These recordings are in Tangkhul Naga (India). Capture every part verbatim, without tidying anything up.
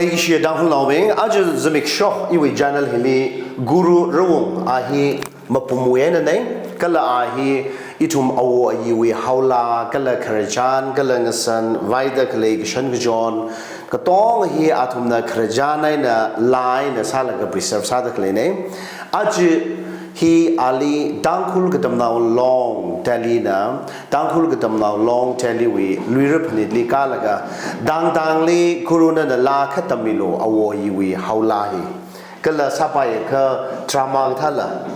Ishi Tangkhulnaobing, aja zimiksho iwui channel hili Guru Rawung a hi mapumwui einanei, kala a hi ithum awo ayiwui haola, kala khararchan, kala ngasan, vaida khalei kashan kachon, katonga hi athumna khararchan eina, laa eina sālaga preserve sāda khaleinei. Aja hi ali Tangkhul Katamnao Long Delhi na, Tangkhul Katamnao Long Delhi wui luira phanitli kālaga, tangtangli Guru nana laa kha tammilu awo ayiwui haola hi. Kala sāpaiakha drama kathāla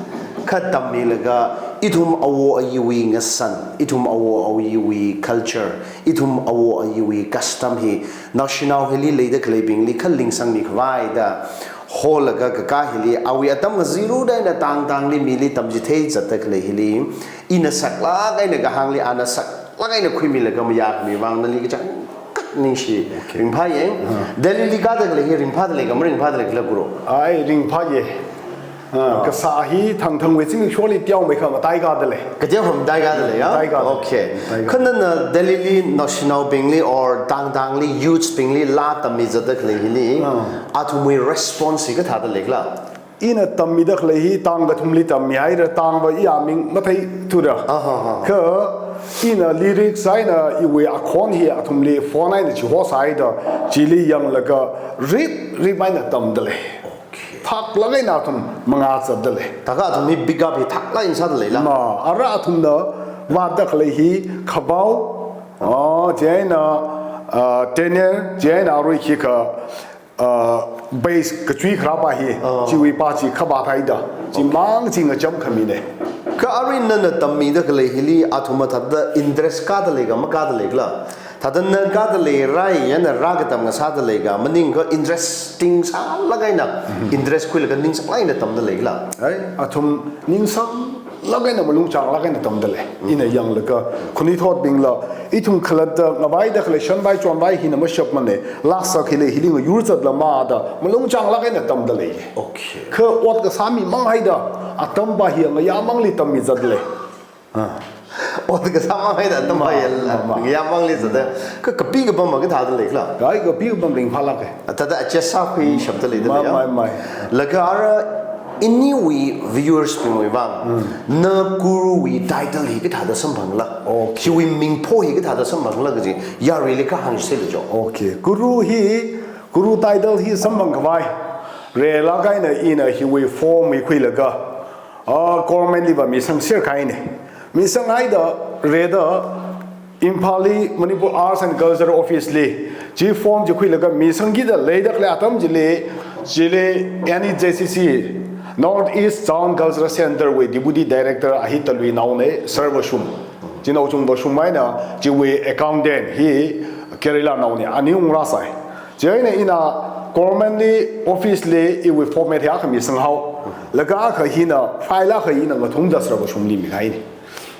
kha tammilaga, ithum awo ayiwui ngasan, ithum awo ayiwui culture, ithum awo ayiwui custom hi naoshinao hili leida khaleibingli kha lingsangmi khavai da holaga kakā hili, awui atam ngaziru da eina tangtangli mili tamchithei zatda khalei hili, ina saklāk eina kahāngli ana saklāk eina khuimilaga mayākhami vang nali kachangkhat ningshi. Okay. Ringphāye. Ah. Delhi li kāda khalei hi ringphāda lei ka maringphāda lei khala Guru? Ai, ringphāye. Ah, kasā hi thangthangwui zimiksholi teomeikha mataikāda lei. Kateokha mataikāda lei, ya? Mataikāda. Okay. Mataikāda. Kha nana Delhi li naoshinaobingli or tangtangli youths bingli laa tammi zatda khalei hili, ah, athumwui response hi kathāda lei khala? Ina tammida khalei hi tang kathumli tammihaira, tangva iya ming matheithura. Ah, ha, ha. Kha ina lyrics eina iwui akhon hi athumli phone eina chihosāhaida, chili yanglaga rip rip eina tamda lei. Okay. Thaklāk eina athum mangā zatda lei. Thākha athum hi pick up hi thaklāk eina sāda leila? Ma, ara athumna vātda khalei hi khavao, ah, chieina, ah, tenor, chieina arui khikha, ah, bass kachui kharāpa hi, ah, chiwui pa chi khavāt haida, chimang chi ngacham khaminei. Kha arui nana tammida khalei hili athum mathāda interest kāda lei ka makāda lei khala? Thāda na kāda lei rai, yana rā katam ngasāda lei ka, maningkha interesting sālāk eina, mhm, interest khuilaga ningsanglāk eina tamda lei khala? Ai, athum ningsanglāk eina malung changlāk eina tamda lei. Mm. Ina yanglaga, khanuithotbingla, ithum khalatta ngavaida khalei shanvai chonvai hina mashapmanei, laa sākhalei hili ngayur zatla ma da, malung changlāk eina tamda lei. Okay. Kha ot kasā mi manghaida, atampa hi ngayā mangli tammi zatda lei. Ah. Ot kasā manghaida atampa, ah, yala, ma, ma, ngayā mangli zatda. Kha kapi kapam ma kathāda lei khala? Ai, kapi kapam ringphālāke. Thāda adjust sākhui shapda leida, ma, ya? Mai, mai. Laga ara iniwui viewers bingwui vang, mm, na Guruwui title hi kathāda samphangla? Okay. Chiwui mingpho hi kathāda samphangla kaji yaruili kahāng sālu jo. Okay. Guru hi, Guru title hi samphang khavai relāk eina ina hiwui form hi khuilaga, ah, government liva misangser kahainei. Misanghaida reda Imphalli Manipur Arts and Culture Office li, chi form chi khuilaga misangkida leida khalei atam chili, chili N E J C C, North East Zone Cultural Center wui Deputy Director a hi Talui naonei, Sir Vashum. Chi Naochung Vashum eina, chiwui accountant hi Kerala naonei, ani ungrāsai. Chieina ina government li office li iwui format hi akha misanghao. Laga akha hina file akha ina ngathumda Sir Vashumli mikahainei.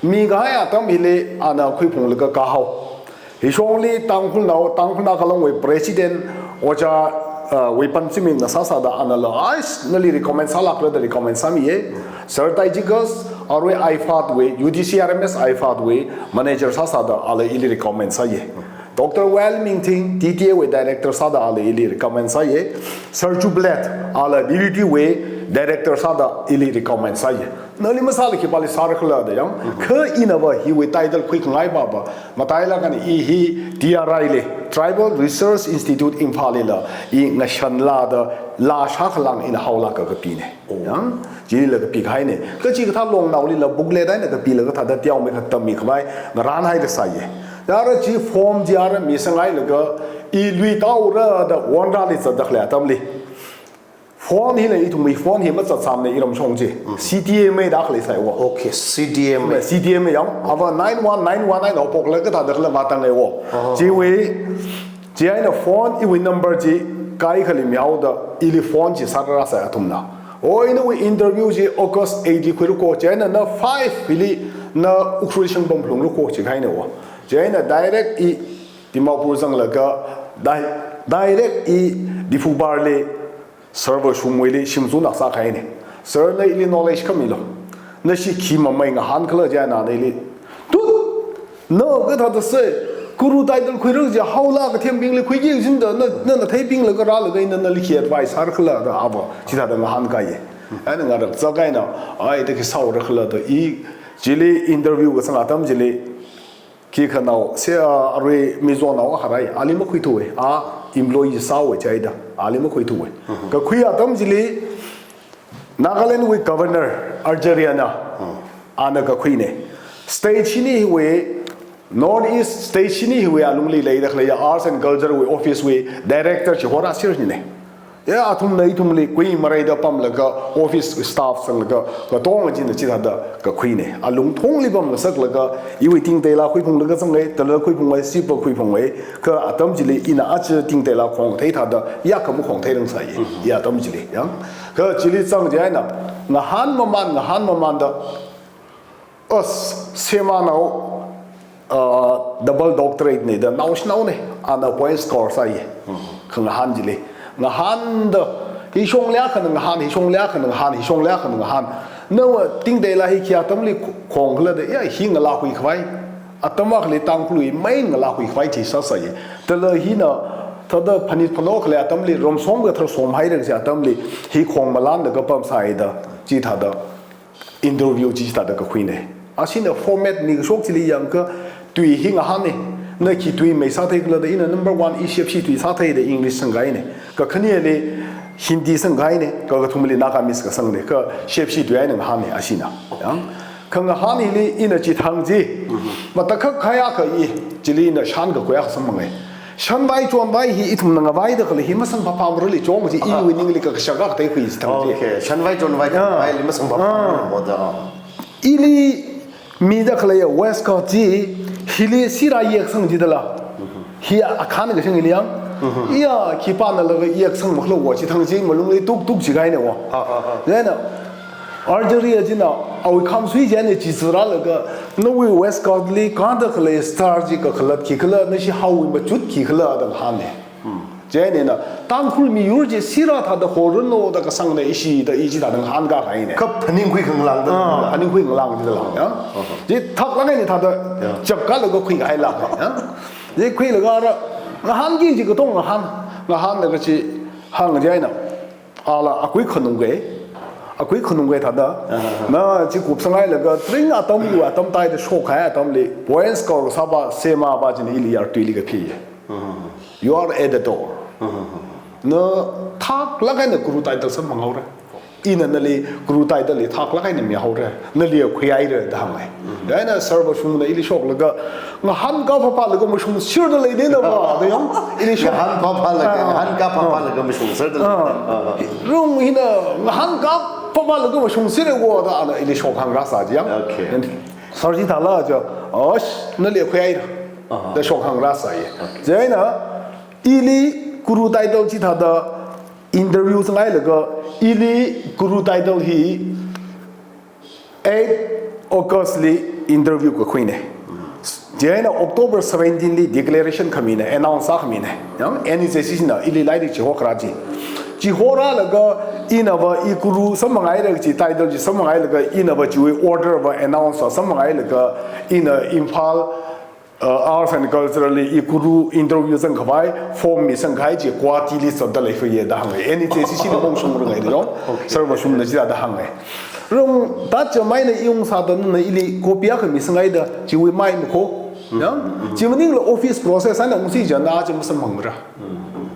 Mikahai atam hili ana khuiphunglaga kahao. Hishongli Tangkhulnao, Tangkhulnao Khalongwui President Ojā, uh, Wuipan Zimikna sāsāda anala, ais, nali recommend sālākla da recommend sāmiye. Sir Taijikas, arui IFAD wui, U T C R M S IFAD wui manager sāsāda ala ili recommend sāye. Doctor Well Mingthing, T T A wui director sāda ala ili recommend sāye. Sir Chuplet, ala B B T wui director sāda ili recommend sāye. Nali masāla khipāli sāra khala da yang. Mhm. Kha inava hiwui title khuikhangai papa, matailāk eina i hi T R I li, Tribal Research Institute Imphal lila, i ngashanla da, laa shākhalāng ina haolāka kapinei. Oh. Yang, chilila kapikahainei. Kachikathā longnaolila booklet eina kapilaga thāda teomeikha tammi khavai ngarānhaida sāye. Ara chi form chi ara misangailaga, i luitaora da wonrāli zatda khalei atamli. Phone hila ithumwui phone hi mazatsāmana iramshong chi. Mm. C D M A da khalei sāi wo. Okay, C D M A. C D M A yang. Ava nine one nine one eina haophoklaga thāda khalei vātangai wo. Aha. Chiwui, chieina phone iwui number chi kaikhali mihaoda ili phone chi sārāsai athumna. Oi, nawui interview chi August eight li khuira ko, chieina na five hili na Ukhrul shang pamlungra ko, chikahaina wo. Chieina direct i Dimapur zanglaga, di-, direct i Diphupar li Sir Vashumwuili shim zuna sākahaina. Sir, na ili knowledge kha milo. Nashi khi mamai ngahānkhala, chieina ana ili, tut, na kathāda sāi, guru title khuira kaji haola kathembingli khuiki kajida, na, na, na theibinglaga rālaga ina nali khi advice sārakhala da ava chithāda ngahānkāya. Ana ngarak zakahaina, ai, da khi sāhaorakhala da i, chili interview kasang atam chili, khikhanao, se, a, arui Mizonao akha rāi, ali makhuithuwa, a employee sāhaowa chieina, ali makhuithuwa. Kakhui atam chili, Nagaland wui Governor Arjariana, ana kakhuina. State shini hiwui, North East state shini hiwui alungli leida khaleiya Arts and Culture wui office wui director chihorā sirnina. Ya, athumna ithumli kui maraida pamlaga office staff zanglaga katonga china chithāda kakhuina. Alungthongli pamngasaklaga iwui tingteila khuiphunglaga zangngai, tala khuiphungngai, sipa khuiphungngai, kha atam chili ina aja tingteila khongthei thāda, ya kha makhongthei rangsāya, ya atam chili, ya. Kha chili zang chieina, ngahān maman, ngahān mamanda, as, semanao, uh, double doctorate na da naoshinaona, ana points score sāya. Khangahān chili. Ngahānda, hi shongli akhana ngahān, hi shongli akhana ngahān, hi shongli akhana ngahān. Nawa tingteila hi khi atamli khongkhala da, ya, hi ngalākhui khavai. Atam akhali Tangkhulwui main ngalākhui khavai chi sāsāya. Tala hina, thāda phanit phano khalei atamli, ramsom kathar somhaira kaji atamli, hi khong malanlaga pamsāhaida, chithāda interview chi chithāda kakhuina. Ashina format mikashok chili yangakha tui hi ngahāna. Na khi tui mai sātheikhala da ina number one i Shepshi tui sātheida English sangkahaina. Kakhaneli Hindi sangkahaina. Kakathumali Nagamese kasangna. Kha Shepshi tui eina ngahāna ashina. Yang, khangahān hili ina chithang chi matakhak khayākha i, chili ina shān kakhuiya kasang mangai. Shanvai chonvai hi ithumna ngavaida khalei hi masamphaphamrali chong chi iwui ningli kakashak kathei khui chithang chi. Okay, shanvai chonvai, ya, kavaili masamphaphamra moda. Ili mida khaleiya West Ghat chi, hili sira yaksang chidala. Hi akhana kashang ili yang. Iya, khipānalaga yaksang makhalei wo, chithang chi malungli tuktuk chikahaina wo. Ha, ha, ha. Chieina, Arjariana, awui khamsui chieina chi siralaga, nawui West Ghat li kāda khalei star chi kakhalat khikhala, nashi haowui machut khikhala da ngahāna. Chieina, Tangkhul miyur chi sira thāda horunlo da kasangna ishi da i chithāda ngahānkākahaina. Kha phaningkhui khangalang da. Ah, phaningkhui khangalang chida lang, ya. Chi thaklāk eina thāda, ya, chapkālaga khuikahai lāk, ya. Chi khuilaga ara, ngahānki kaji katong ngahān, ngahānlaga chi hāng chieina. Ala akui khanungkei, akui khanungkei thāda. Aha. Na chi kupsanghailaga, tring atam yu atam taida shokhai atamli, points score sāpa, semapa china ili yartuili kaphi. You are at the door. Na thaklāk eina guru title samphanghaora. Ina nali guru title li thaklāk eina mihaora. Nali khuihaira da hānga. Chieina Sir Vashumna ili shoklaga, ngahānkā phāphālaga mashungserda leina va, da yang, ili shok. Ngahān phāphālaga, ah, ngahānkā phāphālaga mashungserda leina. Ah. Rung hina ngahānkā phāphālaga mashungsera wo da ana ili shokhāngrasā chi yang. Okay. Sir chithāla chi, osh, nali khuihaira. Aha. Da shokhāngrasāya. Okay. Chieina ili guru title chithāda interview sanghailaga, ili guru title hi eight August li interview kakhuina. Chieina October seventeen li declaration khamina, announce sākhamina. Yang N E J C C na ili lairik chihokharā chi. Chihorālaga ina va i guru samphanghaira kaji title chi samphangailaga ina va chiwui order va announce sā samphangailaga ina Imphal, uh, Arts and Culture li i guru interview zangkhavai form misangkahai chi Guwahati li zatda leikhuiya da hānga. N E J C C li mongshungranga da yong. Okay. Sir Vashumna chithāda hānga. Rung, thāda chamaina i ungsāda nana ili copy akha misanghaida, chiwui mai makho. Ya? Chi maningla office process eina ungsi chieina chi masamphangra.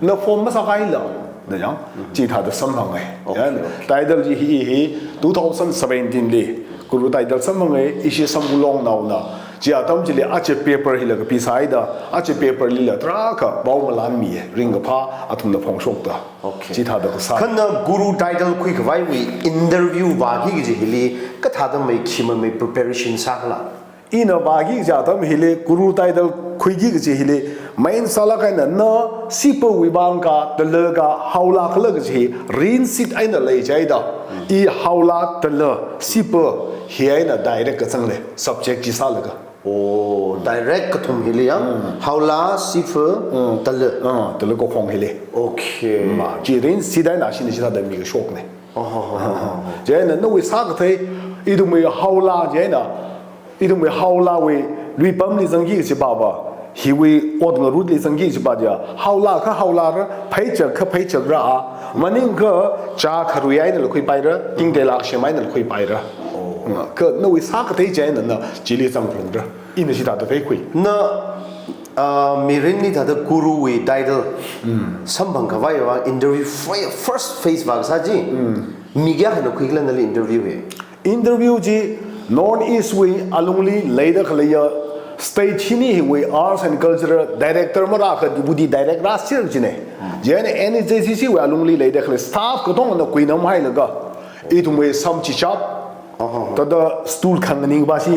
Na form masākahaila. Da yang, chithāda samphanga. Okay, ya, okay. Title chi hi, hi two thousand seventeen li guru title samphanga, ishi Samulongnaona. Chi atam chili aja paper hila kapisāhaida, aja paper lila tarākha pao malanmiya, ringkaphā athumna phongshokta. Okay. Chithāda kasā. Kha na guru title khuikhavaiwui interview vāki kaji hili, kathāda mai khi mamai preparation sākhala? Ina vāki kaja atam hili, guru title khuiki kaji hili, main sālāk eina na sipawui vang ka, tala ka, haola khala kaji hi, rinsit eina leichaida. I haola, tala, sipa, hi eina direct kazang lei, subject chi sālaga. Oh, direct kathum hili ya. Haola, sipa, tala. Ah, tala kakhong hili. Okay. Ma, chi rinsit eina shina chithāda mikashokna. Oh, oh, oh, oh, oh. Chieina nawui sākathei, ithumwui haola chieina, ithumwui haolawui luipamli zangki kajipa va, hiwui ot ngarutli zangki kajipa chiya, haola kha haola ra, pheichak kha pheichak ra a, maningkha cha kharui einala khuipaira, tingteila kashem einala khuipaira. Oh. Nga, kha nawui sākathei chieina na chili zangphalungra. Ina chithāda theikhui. Na, ah, mirinli thāda guruwui title samphang khavai va interview fir-, first phase va kasā chi. Mi kayākhana khuikhala nali interview hi? Interview chi North East wui alungli leida khaleiya state hini hiwui arts and culture director marākha deputy director rāsir china. Chieina N H J C C wui alungli leida khalei staff katongana kuinamhailaga, ithumwui samchichap, Aha. Thāda stool khanganing va chi,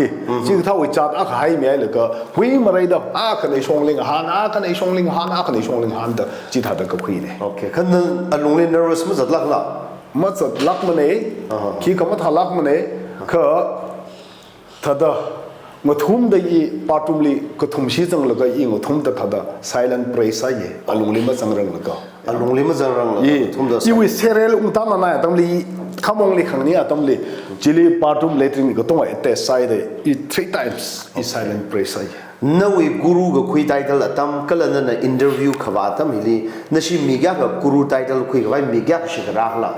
chikathāwui chat akha haimihailaga, hui mareida, akhana shongling han, akhana shongling han, akhana shongling han da, chithāda kakhuina. Okay. Kha na alungli nervous mazatlākla? Mazatlākmana, Aha. khikha mathālākmana, kha thāda ngathumda i bathroom li kathum shi zanglaga i ngathumda thāda silent prayer sāya, alungli mazangranglaga. Alungli mazangranglaga, Ye, ngathumda iwui serial ungtamnanai atamli, khamongli khangni atamli, chili bathroom latrine katonga attach sāhaida, i three times, i silent prayer sāya. Nawui guru kakhui title atam kala nana interview khavā atam hili, nashi mi kayākha guru title khuikhavai mi kayākha shikha rākhala?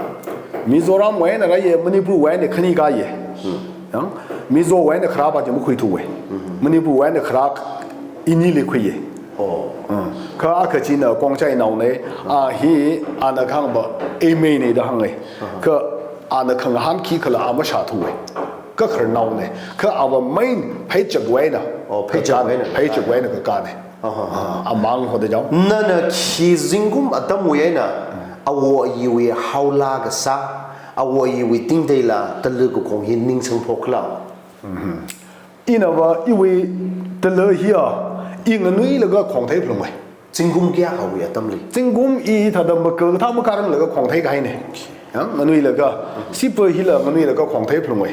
Mizoramwui eina rāya, Manipurwui eina khani kaya. Yang, Mizowui eina kharā va chi makhuithuwa. Manipurwui eina kharā inili khuiya. Oh. Mm. Kha akha china Kongchai naona, a hi ana kahāng va M A na da hānga. Kha ana khangahān khikhala a mashāthuwa. Kakhararnaona. Kha ava main pheichakwui eina. Oh, pheichakwui eina. Pheichakwui eina kakāna. Aha. Ah, amang hoda jao. Nana khi zingkum atamwui eina, awo ayiwui haola kasā, awo ayiwui tingteila tala kakhong hi ningsangphokhala? Ina va iwui tala hiya, i nganuilaga khongthei phalunga. Zingkum kayākhawui atamli? Zingkum i thāda maka kathā makaranglaga khongthei kahaina. Yang, nganuilaga, sipa hila nganuilaga khongthei phalunga.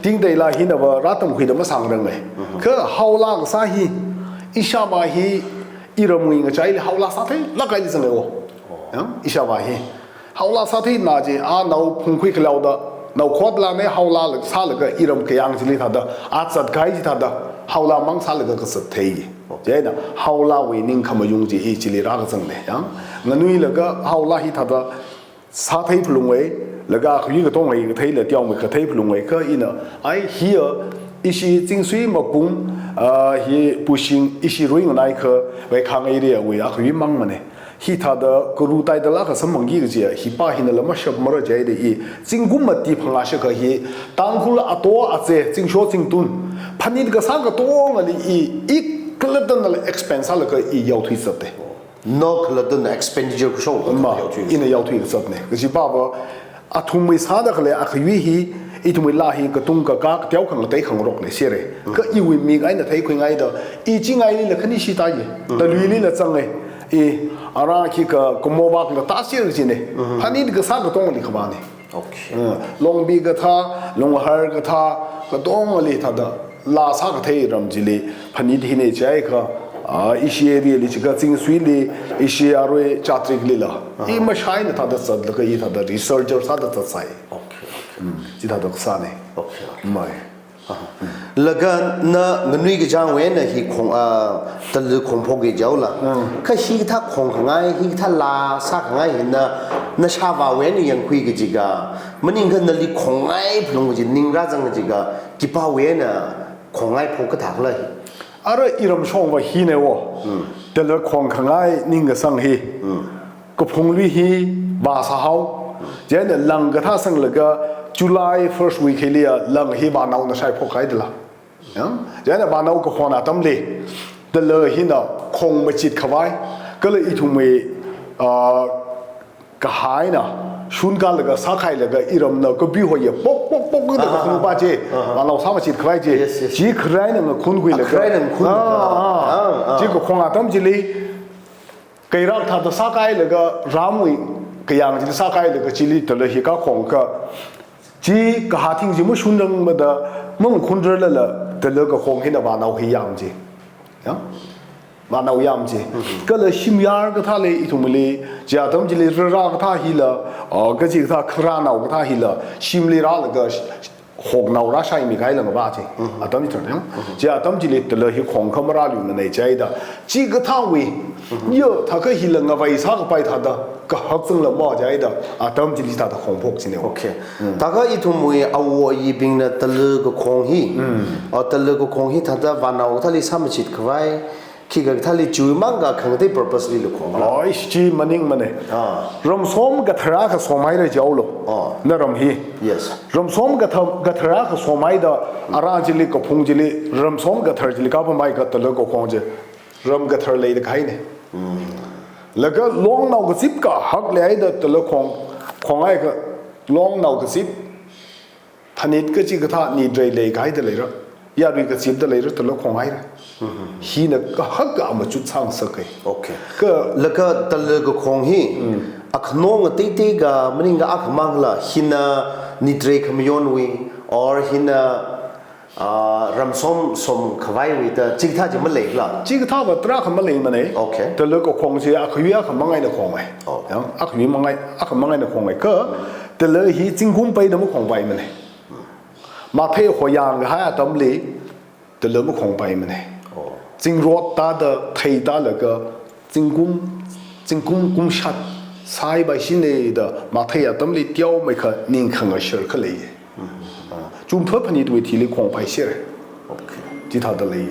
Tingteila hina va rātamkhuida masangranga. Kha haola kasā hi, ishāvā hi, iramwui ngachaili haola sātheilāk kahaili zanga o. Yang, ishāvā hi. Haola sātheina chi, a nao phungkhui khaleoda, nao khotla ne haola la, sālaga iram kayāng chili thāda, a zatkahai chi thāda, haola mang sālaga kazat thei. Chieina, haolawui ningkhamayung chi i chili rākazangna, yang. Nganuilaga haola hi thāda, sāthei phalunga, laga akhui katonga katheila teomeikha thei phalunga, kha ina, ai, hiya, ishi Chingsui Mapum, ah, hi Pushing, ishi Ruinganai kha, Veikhang area wui akhui mangmana. Hithāda guru title akha samphangki kajiya, hi pa hinala mashapmara jihaida i, zingkum mati phangā shakha hi, Tangkhul ato aze, zingsho zingtun, phanit kasā katongali i, i khalattana la expense sālaga i yaothui zatta. Na khalattana expenditure kashok Ma, yaothui. Ina yaothui kazatna. Kajipa va, athumwui sāda khalei akhui hi, ithumwui laa hi katung kakā, kateo khangatei khangarok leisera. Kha iwui mik eina theikhuingaida, i chingailila khani shi tāya, taluilila zanga, i ara khikha kumobakla tāsera kajina. Phanit kasā katongali khavāna. Okay. Uh, Longbi kathā, Lunghar kathā, katongali thāda, laa sākathei ram chili, phanit hina jiakha, ah, ishi area li jiakha Chingsuili, ishi arui Chatriklila. I mashāina thāda zatlaga i thāda researcher sāda zatsai. Okay. Mm, chithāda kasāna. Okay, okay. Mai. Aha. Laga na nganui kachangwui eina hi khong, ah, tala khongphok kajaola. Mm. Kha hikathā khongkhangai, hikathā laa sākhangai hi na, na ishāvāwui eina yangkhui kajiakha, maningkha nali khongngai phalung kaji ning rāzang kajiakha, khipāwui eina khongngai phok kathā khala hi? Ara iram shongva hina o. Mm. Tala khongkhangai ningkasang hi. Mm. Kaphunglui hi vāsāhao. Chieina lang kathā sanglaga July first week hiliya lang hi vānaona shaiphok kahaidala. Yang, chieina vānao kakhon atamli, tala hina khong machit khavai, kala ithumwui, ah, kahaina, Shunkalaga, sākhailaga, iramna kapi hoya, pok, pok, pok, da Ah, kakhun pa chi. Ah, ah. Vānao sāmachit khavai chi. Yes, yes. Chi kharei na ngakhun khuilaga. Kharei na ngakhun Ah, khuilaga. ah. Ah, ah. Chi kakhong atam chili, kairak thāda sākailaga, ramwui kayāng chili sākailaga, chili tala hi kakhong kha. Chi kahāthing chi mashunrangmada, mangakhunrarlala, tala kakhong hina vānao hi yam chi. Ya? Vānao yam chi. Mhm. Kala shimyar kathā lei ithumli, chi atam chili rara kathā hila, ah, kachi kathā kharānao kathā hila, shimli rālaga, sh-, sh-, hoknao rāshaimi kahai lāngva chi. Mhm. Atam chi tharan, Mhm. chi atam chili tala hi khong kha marāluimanei chida. Chi kathāwui, Mhm. ya, thākha hila ngavai sākapai thāda, kahak zangla mo chida, atam chili thāda khongphok chine. Okay. Mm. Thākha ithumwui awo ayibingna tala kakhong hi. Mm. O tala kakhong hi thāda vānao kathāli sāmachit khavai, khikha kathāli chiwui mang kha khangatei purpose li la khong la. Oi, chi maningmane. Ah. Ramsom kathara kasom haira jihaolo. Ah. Naram hi. Yes. Ramsom katha-, kathara kasom haida, ara chili kaphung chili, ramsom kathar chili kapamhai kha tala kakhong chi. Ram kathar leida kahaine. Mm. Laga longnao kazip kahak leihaida tala khong, khonghai kha longnao kazip. Phanit kachi kathā nitrei leikahaida leira. Yarui kazipda leira, tala khonghaira. Mhm. Hina kahak kha amachut sāngasaka. Okay. Kha laga tala kakhong hi, Mm. akhano ngateitei kha maningkha akhamang la, hina nitrei khamayonwui, or hina, ah, ramsom som khavaiwui da, chi kathā chi maleila. Chi kathāva tarākha maleimane. Okay. Tala kakhong chi akhayui akhamang eina khonghai. Oh. Ya, akhayui mangai, akhamang eina khonghai kha, tala hi zingkum peida makhongpaimane. Mathei hoyang kahai atamli, tala makhongpaimane. Oh. Zingrot tāda theitālaga, zingkum, zingkum kumshat sāhaipaishine da, mathei atamli teomeikha ningkhangashar khalei. Mm. Ah, jumfa phanitwui thili khongpaishire. Okay. Chithāda lei.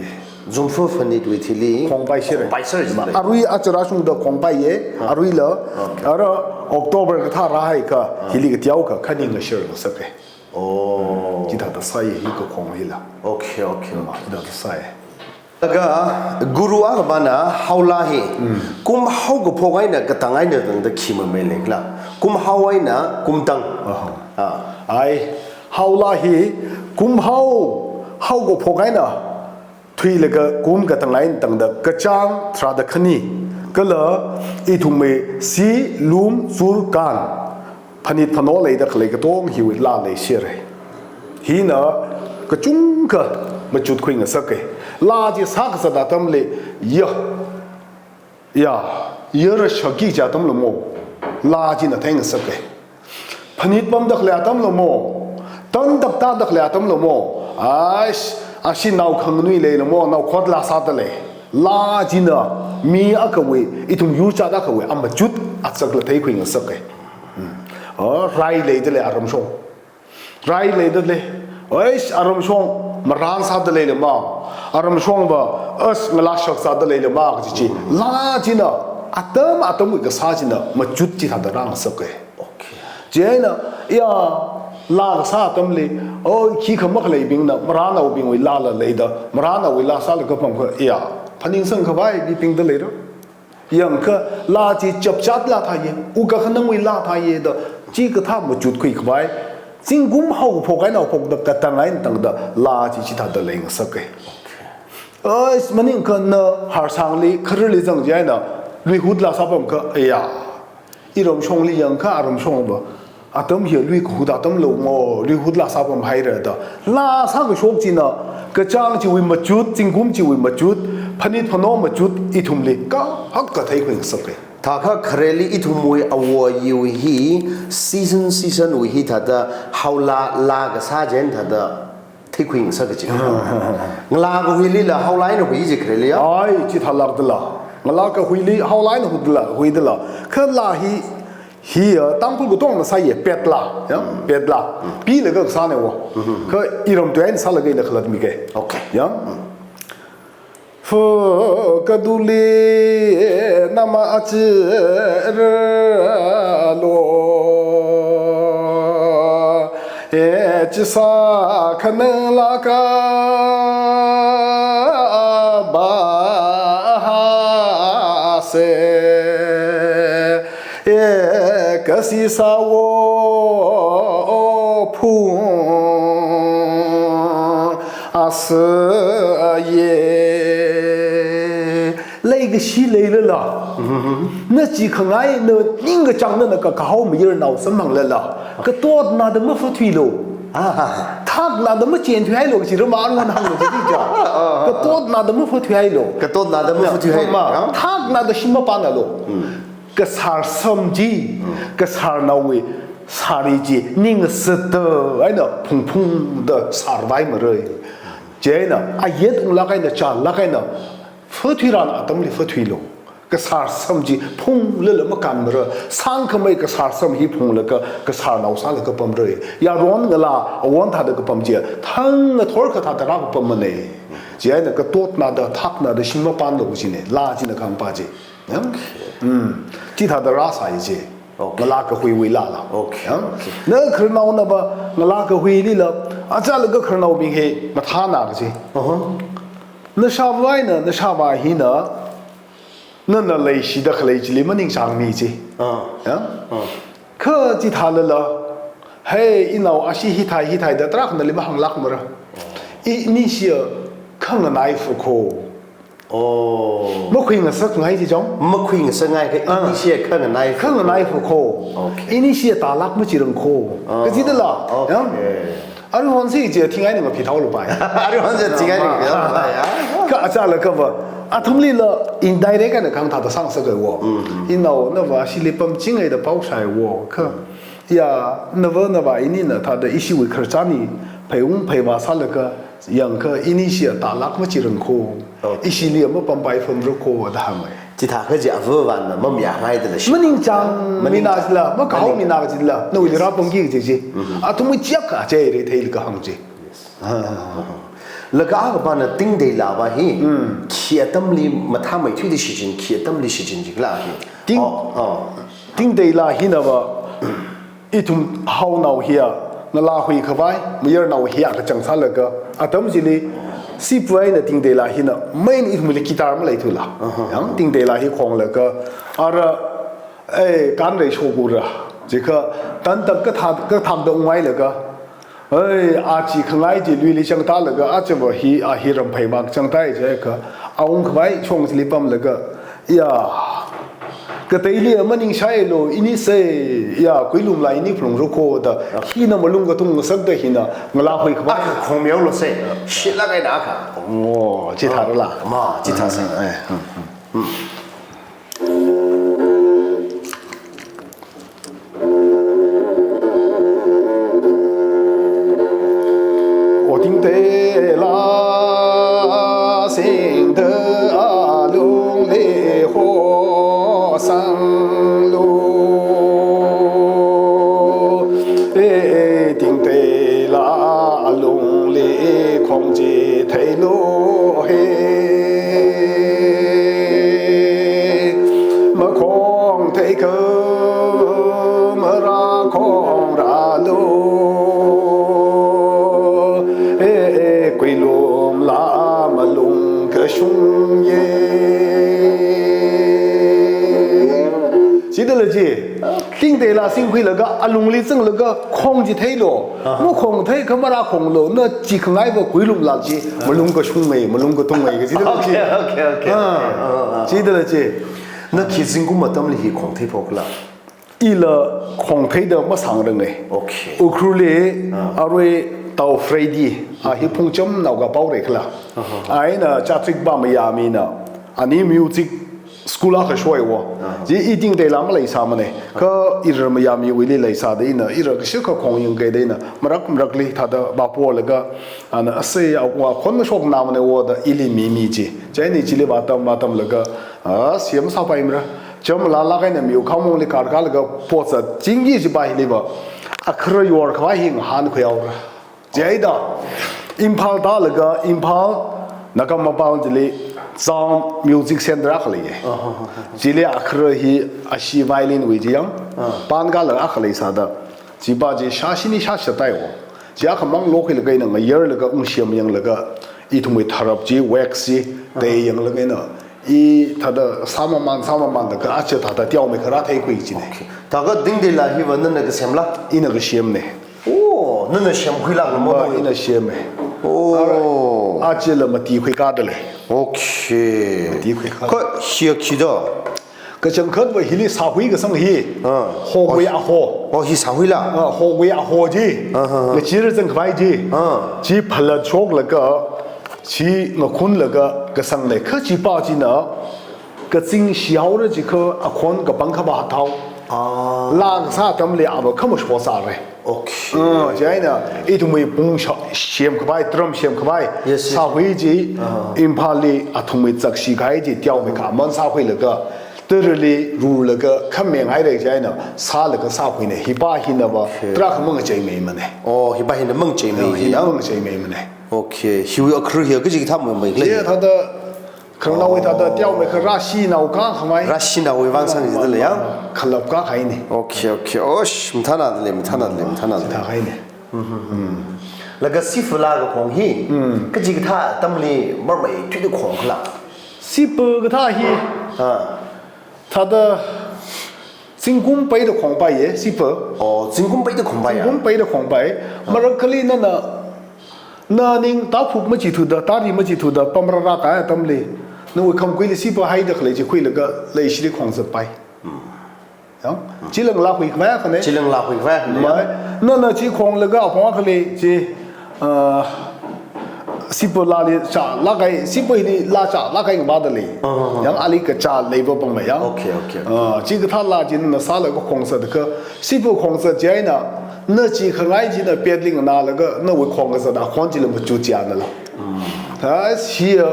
Jumfa phanitwui thili khongpaishire. Khongpaishire jilei. Arui achara shungda khongpaiye, Ah. aruila, Okay. ara October kathā rāhai kha, Ah. hili kateokha, khaningashar ngasake. Oh. Chithāda sāi hi kakhong hila. Okay, okay, okay. Chithāda sāi. Laga guru akhavana haolā hi, Mm. kum haokaphok eina katang eina tangda khi mamei leila. Kum hao eina kum tang. Aha. Ah. Ai, haolā hi kum hao, haokaphok eina thuilaga kum katang eina tangda kachāng tharāda khani, kala ithumwui si, lum, zur, kan, phanit phano leida khalei katong hiwui laa leishire. Hina kachungkha machutkhui ngasake. Laa chi sākazat atamli, ya, ya, yara shaki chi atamla mo, laa china theingasake. Phanit pamda khalei atamla mo, tantak tāda khalei atamla mo, aish, ashi nao khanganui leila mo, naokhot laa sāda lei. Laa china mi akhawui, ithum yurchat akhawui amachut achakla theikhui ngasake. Hmm. Oh, rai leida lei aramshong. Rai leida lei. Aish, aramshong marān sāda leila ma. Aramshongva, as, ngalāshak sāda leila ma kaji chi. Laa china, atam atamwui kasā china machut chithāda rāngasake. Okay. Chieina, ya, laa kasā atamli, oh, khikha makhaleibingna, marānaobingwui laala leida, marānaowui laa sālaga pamkha, ya, phaningsang khavai mibingda leira. Yangkha, laa chi chapchat laa thāye, wukkhanangwui laa thāye da, chikathā machutkhui khavai, zingkum haokaphok eina haophokda katang eina tangda laa chi chithāda leingasake. Ai, maningkha na harsangli, khararli zang chieina, luihut laa sāpamkha, ya. Iramshongli yangkha aramshongva, atam hi luikahut atamla mo, luihut laa sāpamhaira da. Laa sākashok china, kachāng chiwui machut, zingkum chiwui machut, phanit phano machut, ithumli kahak kha theikhui ngasake. Thākha khareli ithumwui awo ayiwui hi, season, seasonwui hi thāda, haolā, laa kasā chieina thāda, theikhui ngasake chi. Ngalā kahuilila haolā eina hui ji khareli ya? Ai, chithālākdala. Ngalā kahuili haolā eina hudala, huidala. Kha laa hi, hi ya, Tangkhul katongna sāye, pet laa, ya, pet laa. Pilaga kasāne wo. Kha iram tui eina sālaga ina khalatmike. Okay. Ya. Fu kaduli nama achirlo, e chisa khanang laka bahase, e Asi sawo phung asi ye. Leikashi leilala. Na chi khangai na ningkachāng na na kakahao mayarnao samphang lala. Katotna da mafathuilu. Ah. Thakna da machin thuihailu, chi rama aruihon hānglu chi ja. Katotna da mafathuihailu. Katotna da mafathuihailu. Ma, ah. Thakna da shim mapanlu. Hmm. Kasār sam chi, kasārnaowui sari chi, ning sāda, eina phungphung da sārvai marai. Chieina, ayet unglāk eina, chālāk eina, fathuiran atamli fathuilu. Kasār sam chi phunglala makān mara, sangkhamei kasār sam hi phunglaga, kasārnao sālaga pamrai. Yaron ngalā, awon thāda kapam chi, thang ngathor kathā tara kapam manei. Chieina katotna da, thakna da, shim mapanlu chine, laa china kahāngpa chi. Ya? Hmm. Chithāda rāsai chi. Okay. Ngalā kahuiwui laala. Okay. Ya? Okay. Na khararnao nava, ngalā kahuilila, achālaga khararnaobing hi mathāna kaji. Uh-huh. Nashāvā eina, nashāvā hina, nana leishida khalei chili maningchāngmi chi. Ah. Ya? Ah. Kha chithālala, hei, inao ashi hithai, hithai da tarākhanali mahānglāk mara. I, ini shiya khanganai fu kho. Oh. Makhuingasakngai chi chong? Makhuingasakngai kha, ah, ini shiya khanganai fu kho. Khanganai fu kho. Okay. Ini shiya tālāk machirang kho. Ah. Kajidala. Okay. Ya? Aruihon si chi thingai na ngaphithao lupai. Aruihon si thingai na ngaphithao lupai, ya. Kha achālakhava, athumlila indirect eina kahāng thāda sāngasakei wo. Mm, mm. Inao nava shili pamchingai da pao shai wo. Kha, ya, nava nava inina thāda ishiwui khararchan hi pheiung pheiva sālaga, yangkha ini shiya tālāk machirang kho. Okay. Ishili mapampaifamra kho da hāngai. Chithākha chi avāvana mamayāngaidala shi. Maningchāng, maningchāng. Mina chila, makahao, maningchāng, mina chila, nawuili, yes, rāpamki kaji chi. Mm-hmm. Athumwui chiak kaje rei theili kahāng chi. Yes. Ah. Laga akha pana Tingteilava hi, mm, khi atamli mathāmeithuida shichin, khi atamli shichin jikhala hi. Ting-, oh, oh. Tingteila hinava, ithum haonao hiya, ngalā huikhavai, mayarnao hiya kachang sālaga, atam chili, sipu eina Tingteila hina, main ithumli guitar maleithula. Aha. Yang Tingteila hi khonglaga, ara, eh, kanrei shokura. Chikha, tantak kathā, kathāda ungailaga, ai, achi khangai chi luili changtālaga, achava hi, a hi ramphei mak changtāi jiakha, a ungkhavai shong chili pamlaga, ya, kateili maningshailu, ini se, ya, kuilumla ini phalungra kho da, hina malung katung ngasakda hina, ngalā huikhavai. Akha khongmeolu se, shitlāk eina akha. Oh, chithārala. Ma, chithāsa. Eh, hmm, hmm. Hmm. O Tingteila singda alungli hosanglu. E Tingteila alungli khong chitheilu he. Makhong theikha marākhongralu. E, e, kuilumla malung kashung ye. Chidala chi, Tingteila singkhuilaga, alungli zanglaga, khong chitheilu. Aha. Makhong theikha marākhonglu, na chi khangaiva kuilumla chi, malung kashung ngai, malung katung ngai, kajidala chi. Okay, okay, okay. Ah, okay. Ah, ah, ah. Chidala chi. Na khi zingkum atamli hi khong theiphokla? Ila khong theida masāngranga. Okay. Ukhrulli, ah, arui Tao Freddy, a hi Phungcham naoga pao rei khala. Aha. A eina Chatrick Bamayamina, ani music school akha shoi wo. Aha. Chi i Tingteila maleisāmana. Kha ira Mayamiwuili leisāda ina, ira kashikha khong yangkida ina, marak marakli thāda vāpolaga, ana asei a wa khon mashoknāmana wo da ili mimi chi. Chieina chili vātam, vātamlaga, a, siam sāpaimara. Cham lālāk eina miu khamongli karkalaga potsa chingki chipa hiliva. Akhara yorkhavai hi ngahānkhui haora. Chieina, Imphal tālaga, Imphal, Naga Mapal chili, Sound Music Center akha leiya. Aha. Chili akhara hi ashi violin wui chi yang, ah, pan kala akha leisāda. Chipa chi shashini shashatai wo. Chi akhamang lokhuilaga ina ngayarlaga ungshiam yanglaga, ithumwui tharap chi, wax chi, ah, tei yanglaga ina, I thāda sāmamān, sāmamānlaga aja thāda teomeikha rātheikhui jina. Okay. Thākha Dingdeila hiva nana kasemla? Ina kasemna. Oh, nana semkhuila ngamo? Ba, ina sema. Oh. Ara, ajala matikhui kadalei. Okay. Matikhui ka. Kha hiya khida? Kachangkhatva hili sāhui kasang hi. Ah. Hogui aho. Oh, hi sāhuila? Ah, hogui aho chi. Ah, ah, ah. Ngachee zangkhavai chi. Ah. Chi phalat shoklaga, chi ngakhunlaga kasangna. Kha chipa china kazing shihaora jiakha akhon kapang khavā thao. Ah. Laa kasā atamli ava khamasho sāra. Okay. Ah, chieina ithumwui pung sha-, semkhavai, drum semkhavai. Yes, yes. Sāhui chi, ah, Imphalli athumwui chakshi kahai chi teomeikha aman sāhuilaga, tarali rulaga, khameng haira chieina sālaga sāhuina. Hipa hinava, okay, tarākha mangacheimeimana. Oh, hipa hina mangacheimeimana. Ah, hina mangacheimeimana. Okay. Hiwui akhru hiya kaji kathā mei mei lei? Hiya thāda khanganao hi thāda teomeikha rāshinao kakhamei. Rāshinaowui vang sangchidalei ya? Khalap kakahaina. Okay, okay. Osh, mathānadalei, mathānadalei, mathānadalei. Chithākahaina. Mm-hmm. Laga sipa laa kakhong hi, mm, kaji kathā atamli marmeithuida khongkhala? Sipa kathā hi. Ah. Thāda zingkum peida khongpaiya, sipa. Oh, zingkum peida khongpaiya? Zingkum peida khongpai. Ah. Marakhali nana, na ning tāphuk machithuda, tāri machithuda, pamrara kahai atamli, nawui khamkuili sipa haida khalei chi khuilaga leishili khongzatpai. Hmm. Yang, chila ngalākhui khavai akhana. Chila ngalākhui khavai akhana. Mai, nana chi khonglaga apong akhali chi, ah, sipa laali chālāk kahai, sipa hili laa chālāk kahai ngavādalei. Ah, ah, ah. Yang ali kachā leiva pangmei yang. Okay, okay, okay. Ah, chi kathā laa chi nana sālaga khongzat kha, sipa khongzat chieina, na chi khangai china petli nganālaga, nawui khongkazat akhon chila machut chianala. Mm. Thāda hiya,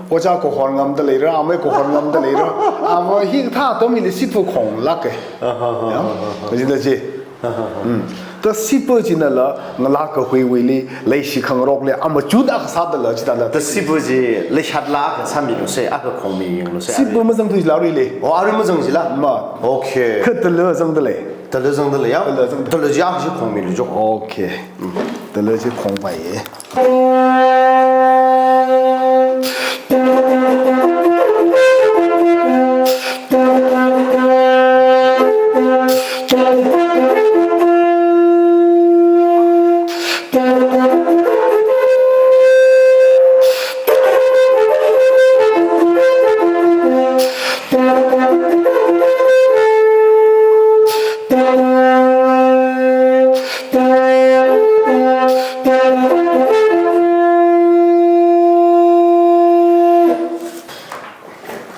ojā kahor ngamdaleira, amei kahor ngamdaleira. Ava hikathā atam hili sipa khonglāka. Ah, ah, ah, yang, ah, ah, ah. Kajina chi. Mm. Thāda sipa chinala ngalā kahuiwuili leishi khangarokli amachut akha sādala chithāla. Thāda sipa chi leishatla akha sāmilusa, akha khongmi yanglusa. Sipa mazangthuila aruili. Oh, arui mazangchila? Ma. Okay. Kha tala zangdalei. Tala zangdalei ya? Tala zangdalei. Tala chi akha chi khongmilu jo. Okay. Mm. Tala chi khongpaiya.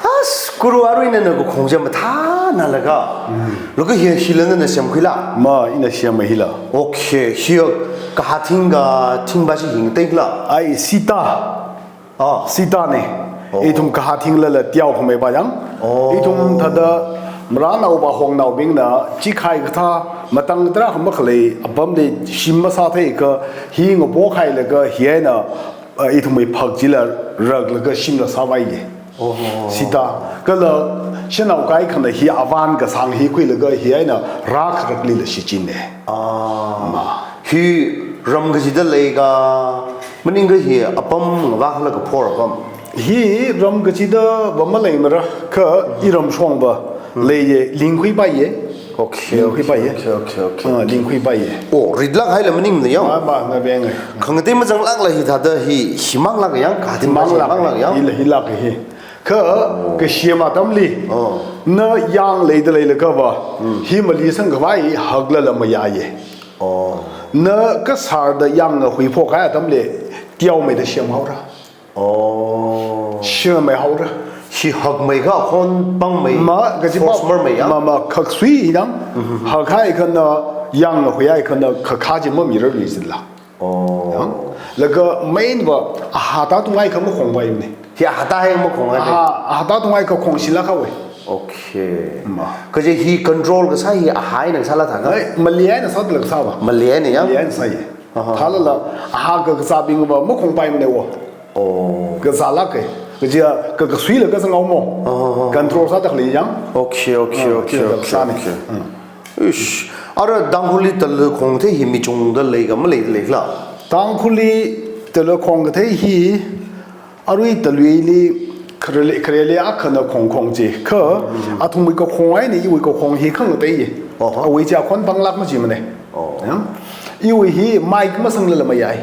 As, guru, arui nana kakhong chi mathānalaga. Mm. Laga hi, hila nana semkhuila? Ma, ina semma hila. Okay, hi kahāthing kathingpa chi hi ngateila? Ai, sitar. Ah. Sitarna. Oh. Ithum kahāthinglala teokhameipa yang. Oh. Ithum thāda maranaopa hongnaobingna chikhai kathā matang tarākha makhalei apamli shim masātheiakha hi ngapokhailaga hi eina, ah, ithumwui phak chila raklaga shimla sāvaiya. Oh. Sitar. Kala shanao kaikhana hi avan kasang hi khuilaga hi eina rākharaklila shichinna. Ah. Ma. Hi ram kachida leika, maningakha hi apam ngavākhala kaphor apam? Hi ram kachidava maleimara, kha iramshongva, hmm, leiya, lingkhuipaiya. Okay, lingkhuipaiya. Okay, okay, okay, okay. Ah, lingkhuipaiya. Oh, ritlāk haila maningmana yang? Ma, ma, na beng ai. Khangatei mazanglākla hithāda hi, himānglāka yang, kahāthingpa himānglāka, himānglāka yang? Hila, hilāka hi. Kha, oh, kasem atamli, oh, na yang leida leilakhava, hmm, hi malisangkhavai haklala mayāya. Oh. Na kasārda yang ngahui phokahai atamli, teomeida semhaora. Oh. Semhaora. Hi hakmeikha akhon pangmei. Ma, kaji force pa, marmei ya? Ma, ma, khaksui yang, mhm, hakhaikhana, yang ngahuihaikhana, khakha chi mamirarluisila. Oh. Yang, laga main va, ahata tungaikha makhongpaimana. Hi ahata hai makhonghai. Aha, ahata tungaikha khongshilākhava. Okay. Ma. Kaje hi control kasā hi aha eina sāla thākha? Ai, mali eina sādala kasāva. Mali eina yang? Mali eina sāya. Aha. Thālala, aha kakazābingva makhongpaimana wo. Oh. Kazālāka. Kaje ka, kasuila kazanghaomo. Aha. Control sāda khalei yang. Okay, okay, ah, okay, okay, kasāna, okay. Hmm. Ish, ara Tangkhulli tala khong kathei hi michungda leika maleida leila? Tangkhulli tala khong kathei hi, arui taluili Khareli, khareli akhana khongkhong chi. Kha, athumwui kakhong eina iwui kakhong hi khangateiya. Oho. Awui chi akhon panglāk machimana. Oh. Ya? Iwui hi mic masanglala mayai.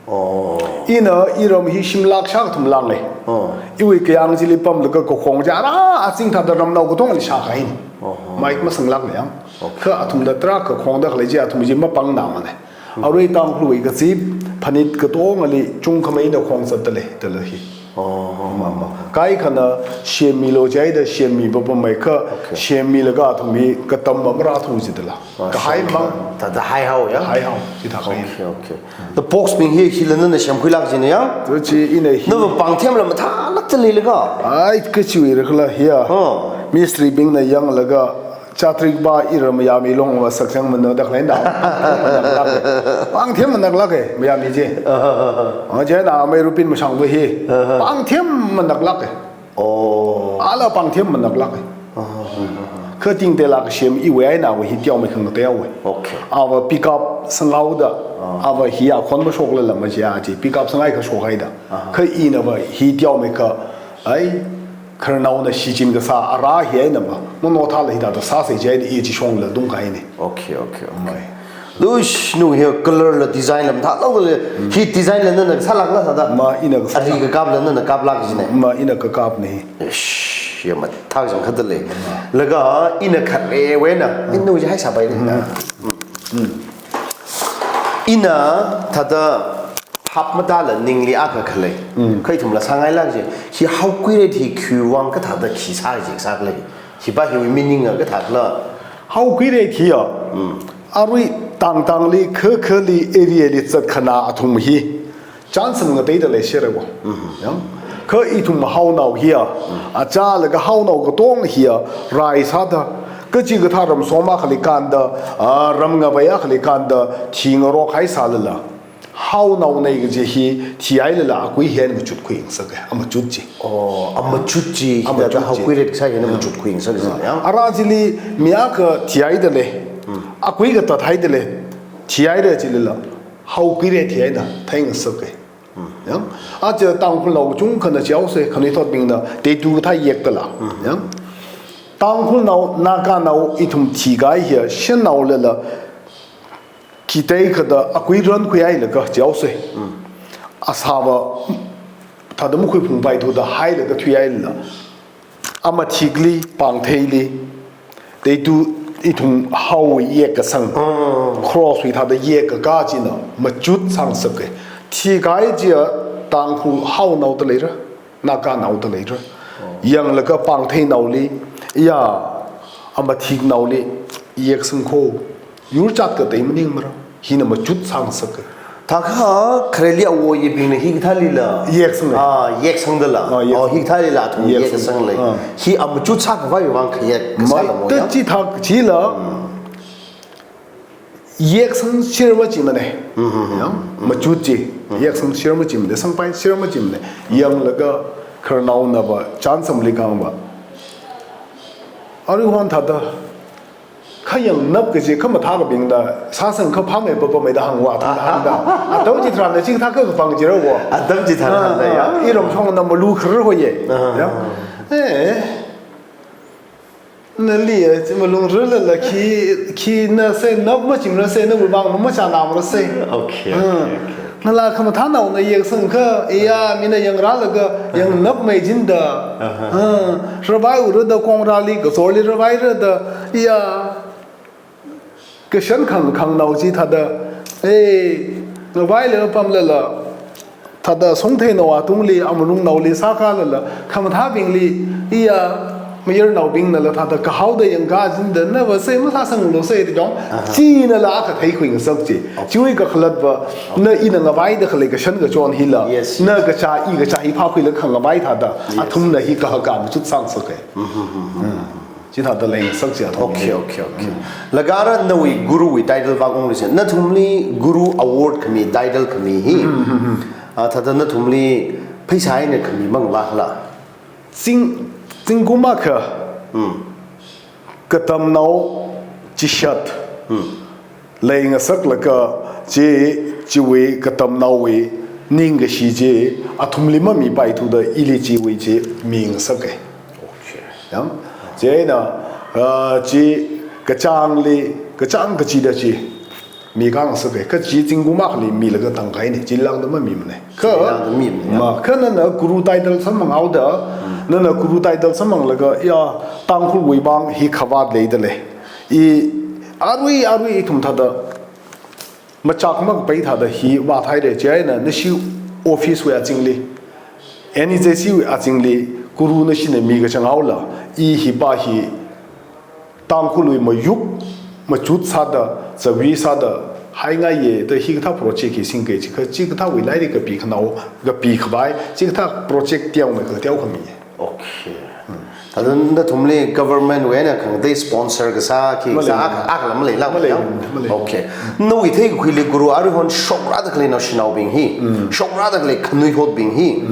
Oh. Ina iram hi shimlāk shākathum lānga. Oh. Iwui kayāng chili pamlaga kakhong chi ara azing thāda ramnao katongali shākahaina. Oho. Mic masanglākla ya. Okay. Kha athumda tarākha khongda khalei chi athum chi mapangnāmana. Arui Tangkhulwui kazip, phanit katongali chungkhameina khongzatda lei, da lei hi. Oh, oh, oh, oh. Kaikhana semmilu jihaida semmi papamei kha, okay, semmilaga athum hi katam marāthu jidala. Oh, kahai semmi mang. Thāda haihao ya? Haihao, chithākha. Okay, okay. The box bing hi, hila nana semkhuilāk jina ya? Chi ina hi. Nava pāngthemla mathālākda leilaga. Ai, kachiwui rakhala hiya. Oh. Mistri bingna yanglaga, Chatrik ba iram mayāmi long va sakchang mana da khalei na. Pāngthem manaklāka, mayāmi chi. Aha. Chieina amei Rupin mashangva hi. Aha. Pāngthem manaklāka. Oh. Ala pāngthem manaklāka. Aha. Kha tingteilāk kasem iwui eina awui hi teomei khangatei awui. Okay. Ava pickup sanghaoda. Ah. Ava hi akhon mashoklala majiya chi. Pickup sanghai kha shokhaida. Aha. Kha inava hi teomei kha. Ai, khararnaona shichin kasā ara hi eina ma, mano thāla hithāda sāsa jihaida i chi shongla dungkahaina. Okay, okay, okay. Mai. Lush, nu hi color la design la mathālākla lei. Mm. Hi design la nana sālākla sāda. Ma ina kasā. Ari kakapla nana kaplāk jina. Ma ina kakapna hi. Ish, ya mathā jang khatta lei. Ma. Laga ina kharewui eina. Mm. Ina nu jihaisāpaina. Mm. Mm. Ina thāda hap matāla ningli akha khalei. Mm. Kha ithumla sāngailāk ji. Hi Haokirei hi khiwuivang kathāda khi sā ji sākhala. Hipa hiwui meaning a kathākhala. Haokirei hi ya. Mm. Arui tangtangli, khakhali, area li zatkhanā athum hi. Chānsam ngateida leisera ko. Mm-hmm. Ya. Kha ithum haonao hi ya. Mm. Achālaga haonao katong hi ya. Rai sāda. Kachikathā ram soma khaleikanda, ah, ram ngavai a khaleikanda, thi ngarok haisālala. Haonaona kaji hi thihailala akui hi eina machutkhui ngasaka, amachut chi. Oh, amachut chi, amachut hithāda chi. Haokirei kasā hi eina, ah, machutkhui ngasaka, ah, ya. Ara chili mi akha thihaida lei, hmm, akui katathaida lei, thihaira chilala, Haokirei hi eina theingasaka. Hmm. Ya. Aja Tangkhulnao chungkhana chaose, khanuithotbingna, teotu kathā yekdala. Hmm. Ya. Tangkhulnao, Naganao, ithum thikahai hi, shanaolala, khi tei kathāda akui rankhuihailaga chaose. Mm. Asāva thāda makhuiphungpaithuda hailaga thuihailala. Amathikli, pāngtheili. Teotu ithum hao yekkasang. Mm. Cross wui thāda yekkakā china machut sāngasaka. Thikahai chiya Tangkhul haonaoda leira. Naganaoda leira. Oh. Yanglaga pāngtheinaoli, ya, amathiknaoli, yeksang kho, yurchat katei maningmara, hina machut sāngasaka. Thākha, khareli awo yebingna hikathālila. Yeksang lei. Ah, yeksangdala. Ah, yeksang. Oh, hikathālila athum yeksang. Yeksang lei. Ah. Hi amachut sākhavai vang khayek kasāla mo ya. Matachi thak chila. Hmm. Yeksang shir machimana. Mm-hmm. Ya, machut chi. Mm-hmm. Yeksang shir machimana, sangpai shir machimana. Yanglaga khararnaonava, chānsamli kangva. Aruihon thāda, khayangnap kaji, khamathā kabingda, sāsang kha phāmei papameida hāngva, thāda hāngda. Atam chitharanna chithākha kapang jira wo. Atam chitharanna ya. Ah, iram shongna malu kharar hoye. Ah. Ya. Eh. Nali, eh, chi malungrarlala khi, khi nase, nap machimrase, nawui vang machānamrase. Okay, okay, ah, okay. Nala khamathānaona yeksang kha, iya, mina yangrālaga, ah, yangnapmei jinda. Aha. Ah, ravai urada kongrāli, kazorli ravairada, iya. Kashan khang, khangnao chi thāda, eh, ngavaila pamlala, thāda songtheinao atungli, amalungnaoli sākhalala, khamathābingli, iya, mayarnaobingnala thāda kahaoda yangkā jinda, nava se, masāsanglose, ti dong, aha, chinala akha theikhui ngasak chi. Okay. Chiwui kakhalatva, na ina ngavaida khalei kashan kachon hila, yes, yes, na kachā, i kachā hi phākhuilaga khangavai thāda, yes, athumna hi kahaka machut sāngasaka. Mm-hmm. Mm. Chithāda leingasak chi athum. Okay, okay, okay. Mm. Laga ara nawui guruwui title vang ungluise. Nathumli guru award khami, title khami hi. Mm, mm, mm. Ah, thāda nathumli pheisā eina khami mang vākhala. Zing, zingkum akha. Mm. Katamnao chishat. Mm. Leingasaklaga chi, chiwui katamnaowui Ningkashi chi athumli mamipaithuda ili chiwui chi mingasaka. Okay. Yang, chieina, ah, chi kachāngli, kachāng kachida chi mi kangasaka. Kha chi zingkum akhali milaga tangkahaina, chi lāngda mamimana. Kha, chi lāngda mimana, ya. Ma, kha nana guru title samphanghaoda, nana guru title samphanglaga, ya, Tangkhulwui vang hi khavāt leidalei. I, arui, arui ithum thāda machak makapai thāda hi vāthaira, chieina nashi office wui azingli, N E J C wui azingli, guru nashina mikachang haola, i hipa hi Tangkhulwui mayuk, machut sāda, zawi sāda, haingaiya, da hikathā project hi singki, chikha, chikathāwui lairik kapikhanao, kapikhavai, chikathā project teomeikha teokhami. Okay. Thāda nathumli government wui eina khangatei sponsor kasā khi kasā Malei. Ak-, akhala maleila, Malei, ya? Malei. Okay. Nawui theikakhuili guru aruihon shokrada khalei naoshinaobing hi, shokrada khalei khanuithotbing hi,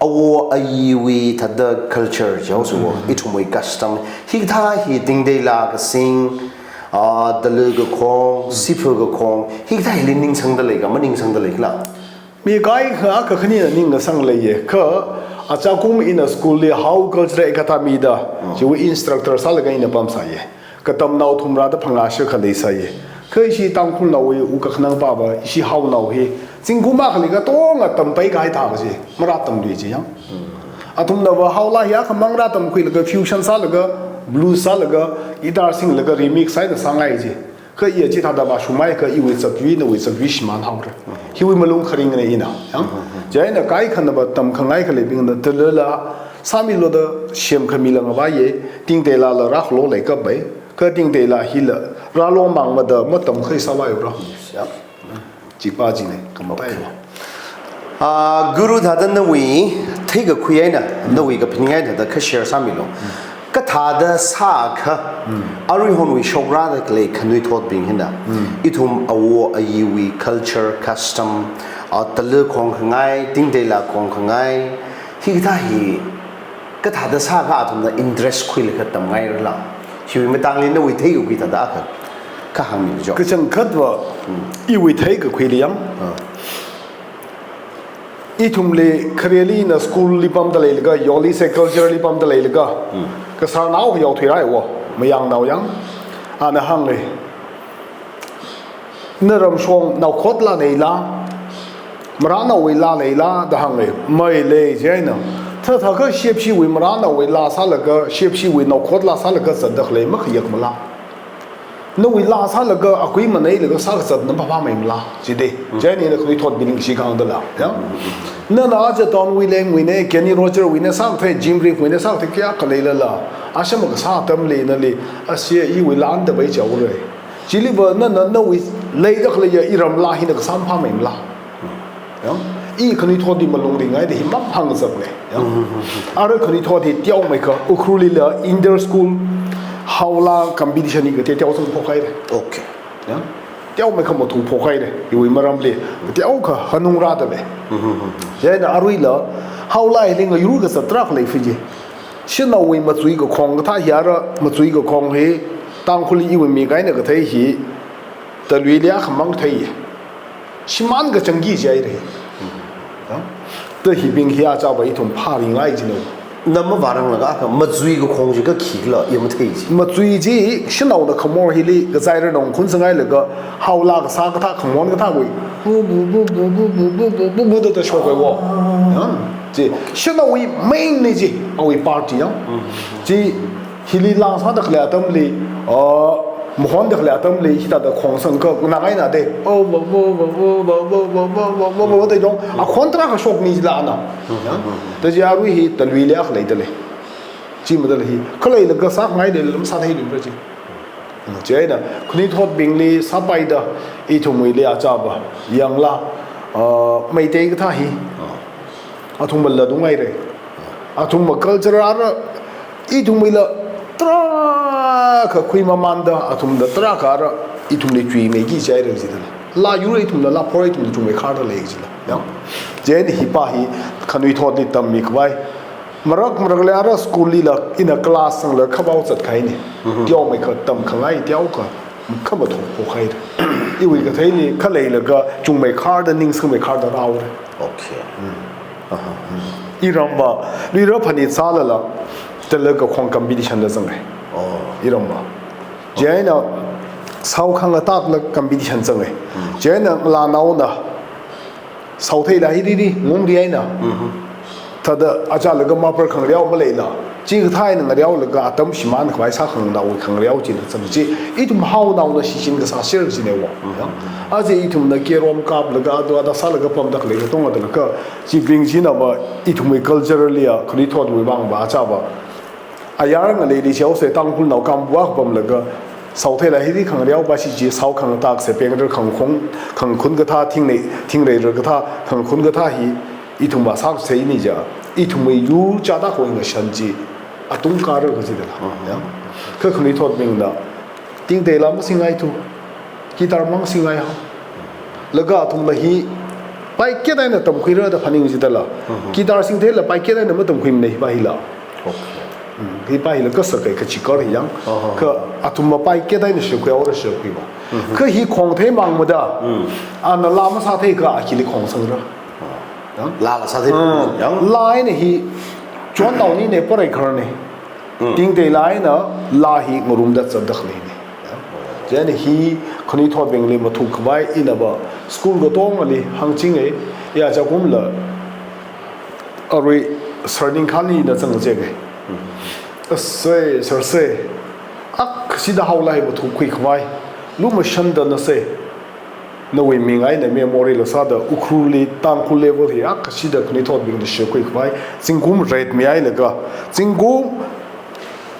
awo ayiwui thāda culture jihaosa, ithumwui custom, hikathā hi tingteila kasing, ah, tala kakhong, sipha kakhong, hikathā hili ningsangda leika, maningsangda leikhala? Mi kaikha akha khanina ningkasang leiya, kha achakum ina school li Hao Cultural Academy da, chiwui instructor sālaga ina pamsāya. Katamnao thumrāda phangā shikha leisāya. Kha ishi Tangkhulnaowui wukkhanang pāva, ishi Haonao hi, zingkum akhali katonga tampai kahai thāva chi, marātamlui chi yang. Athumnava Haolā hi akhamang rātamkhuilaga fusion sālaga, blues sālaga, guitar singlaga remix sāda sāngai chi. Kha iya chithāda vāshungmei kha iwui zatyui, nawui zatyui shimānhaora. Hiwui malung kharingna ina, ya. Chieina kaikhanava tamkhangai khaleibingna talala, sāmilu da semkhami langvaiya, tingteilala rākhalo leikapai, kha tingteila hila, rālo mangmada matamkhai sāvaiura. Ya. Chipa china, kamataiva. Ah, guru thāda nawui theikakhui eina, nawui kaphaning eina thāda kha share sāmilu. Kathāda sākha, aruihonwui shokrada khalei khanuithotbing hina, ithum awo ayiwui culture, custom, ah, tala khongkhangai, tingteila khongkhangai, hikathā hi, kathāda sākha athumna interest khuilaga tamngairala? Hiwui matangli nawui theikakhui thāda akha, kha hāngmilu jo. Kachangkhatva, iwui theikakhuili yang. Ah. Ithumli khareli ina school li pamda leilaga, yoli se culture li pamda leilaga, kasarnao yaothuiraiwo, mayangnao yang, ana hānglei. Na ramshong naokhot laa leila, marānaowui laa leila, da hānglei, mailei chieina. Thāthākha shepshiwui marānaowui laa sālaga, shepshiwui naokhot laa sālaga zatda khalei makhayak mala? Nawui laa sālaga, akui maneilaga sākazatna phāphāmeimala, chida. Chieina ina khanuithotbing chi kahāngdala, ya? Nana aja Don William wuina, Kenny Roger wuina sākathei, Jim Reeves wuina sākathei kayākha leilala, asham kasā atamli nali, ashi iwui laa da bai chaora. Chiliva nana nawui leida khaleiya iram laa hina kasā phāmeimala? Ya? I khanuithot hi malung ringai da hi mang hāngzatna. Ya? Ara khanuithot hi teomeikha Ukhrulila inter school Haolā competition hi kateo teosang phokhaira. Okay. Ya? Teomeikha mathum phokhaira. Iwui maramli teokha hanung rādalei. Chieina aruila Haolā hili ngayur kazat tarākha lei Fiji. Shanaowui machui kakhong kathā hi ara machui kakhong hi Tangkhulli iwui mi kaina kathei hi taluili akhamang thei. Shimān kachangki jihaira. Ya? Ta hibing hi achāva ithum phāringai jino. Na mavāranglaga akha machui kakhong chi kakhikhala ya mathei chi. Machui chi shanaona khamor hili kazaira nong khun sangailaga Haolā kasā kathā khamon kathāwui. Bu, bu, bu, bu da da shokwaiwo. Ya? Chi shanaowui main na chi, awui party ya. Chi hili laa sāda khalei atamli, ah, mahonda khalei atamli, hithāda khongsangkha, nganāngaina da. Oh, bo, bo, da yong, akhon tarākha shokni jila ana. Ya? Ta chi arui hi taluili akha leidalei. Chi madalei hi, khaleilaga sāngai da lam sāthei lum ra chi. Chieina, khanuithotbingli sāpaida, ithumwuili achāva, yangla, ah, Meitei kathā hi. Athum mala dungaira. Athum ma culture ara, ithumwuila tarākha khuimamanda, athumda tarākha ara, ithumli chuimeiki jihaira jidala. Laa yur ithumla, laa phor ithumla chungmei kharda lei jila. Ya. Chieina hipa hi khanuithotli tammikhavai. Marak marakli ara school lila ina class sangla khavao zatkahaina. Teomeikha tamkhangai teokha khamathum phokhaira. Iwui katheili khaleilaga chungmei kharda ningsangmei kharda rāhaora. Okay. Iramva, luira phanit sālala, tala kakhong competition da zangai. Oh. Iramva. Chieina, sao khangatakla competition zangai. Chieina, ngalānaona, saotheila hi riri, ngumri eina. Thāda achālaga mapar khangareo maleila. Chikathā eina ngareolaga atam shimānkhavai sākhanganao khangareo china zang chi. Ithum haonaona shichin kasā share chinewa. Aja ithumna kerom kaplaga, adu ada sālaga pamda khalei katonga dalaga. Chibing chinava ithumwui culturally a, khanuithotwui vangva, achāva. Ayar ngaleili chihaosa Tangkhulnao kambu akha pamlaga, saotheila hili khangareopa chi chi, sao khangataksa pengrar khangkhung, khangkhun kathā thingrei, thingrei rar kathā, khangkhun kathā hi, ithumva sāsei ni ja, ithumwui yur chāda khoi ngashan chi, atung karar kaji dala. Ya. Kha khanuithotbingna, tingteila masingaithu, guitar mang singai ha. Laga athumla hi, paiket eina tamkhuira da phaning jidala. Guitar singtheila paiket eina matamkhuimana hipa hila. Okay. Hipa hila kasakai kachikar hi yang. Kha athumva paiket eina shikhuihaora shikhuiva. Kha hi khong theimangmada. Ana laa masāthei kha akhili khongsangra. Yang? Laala sāthei. Yang? Laa eina hi, chonnaoni ne pareikharne. Tingteila eina laa hi ngarumda zatda khaleine. Chieina hi khanuithotbingli mathukkhavai inava school katongali hāngchinge, ya chakumla arui sir ningkhāli ina zangcheke. Asei, sir sei, akhashida haolaa hi mathukkhuikhavai, lumashanda nase. Nawui ming eina memory la sāda Ukhrulli Tangkhul level hi akhashida khanuithotbingli shikhuikhavai, zingkum ret mihailaga, zingkum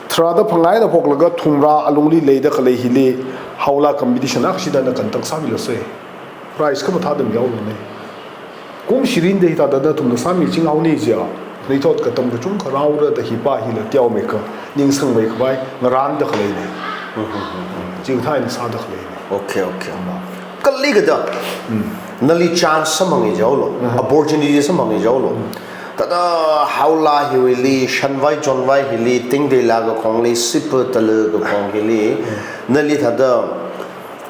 tharāda phangā eina phoklaga thumrā alungli leida khalei hili, haolaa competition akhashida na conduct sāmilu sei. Prize khamathāda mihaolune. Kum shirinda hithāda nathumna sāmichinghaone jia, khanuithot katam kachungkha rāhaora da hipa hila teomeikha, ningsangmeikhavai, ngarānda khaleine. Chikathā eina sāda khaleine. Okay, okay. Kali kada. Nali chance samphanga jihaolu. Opportunity samphanga jihaolu. Thāda haolaa hiwuili, shanvai chonvai hili, tingteila kakhongli, sipatala kakhong hili. Nali thāda,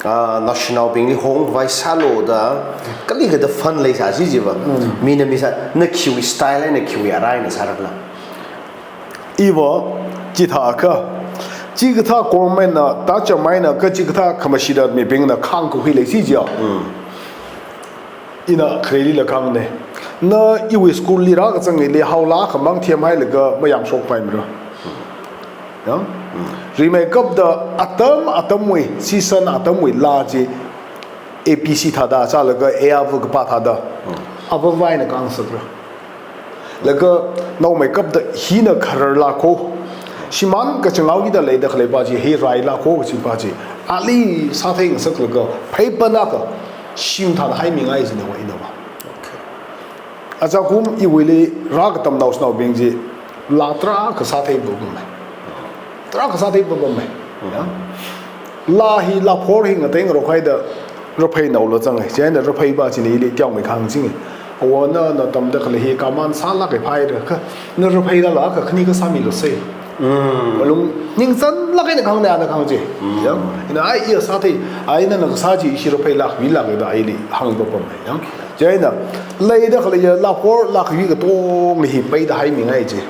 ah, naoshinaobingli hongvai sālu da, kali kada fund leisā chi jiva. Mina misā, na khiwui style eina khiwui arai na sārakhala. Iva, chithākha, chikathā government na, tacham eina, kachikathā khamashida mibingna khangkakhui leisi jia. Ina khareli la khangne. Na iwui school li rākazangli haolaa khamang themhailaga mayamshokpaimara. Ya? Rimeikapta atam atamwui, season atamwui laa chi A P C thāda chālaga A ava kapā thāda. Avāvaina khangasakra. Laga naomeikapta hina kharar laa kho. Shimān kachangao kida leida khaleipa chi, hi rai laa kho kachipa chi. Ali sātheingasaklaga, pheipanaka, shim thāda haimingai jina wa inava. Okay. Achakum iwuili rākatam naoshinaobing chi, laa tarākha sāthei bubumai. Tarākha sāthei bubumai. Ya. Laa hi, laa phor hi ngateingarok haida, raphei naola zangai. Chieina rapheipa china ili teomei khangaching. Awo na, na tamda khalei hi kaman sālāke phaira kha, na raphei laa laa kha khani kasā milu sei. Malung ningchanlāk eina khangne ana khangachei. Ya. Ina ai iya sāthei, ai nana kasā chi ishi raphei laa khui lāke da aili hāngpapamai. Ya. Chieina, leida khalei ya laa phor laa khui katongli hi peida haimingai chi.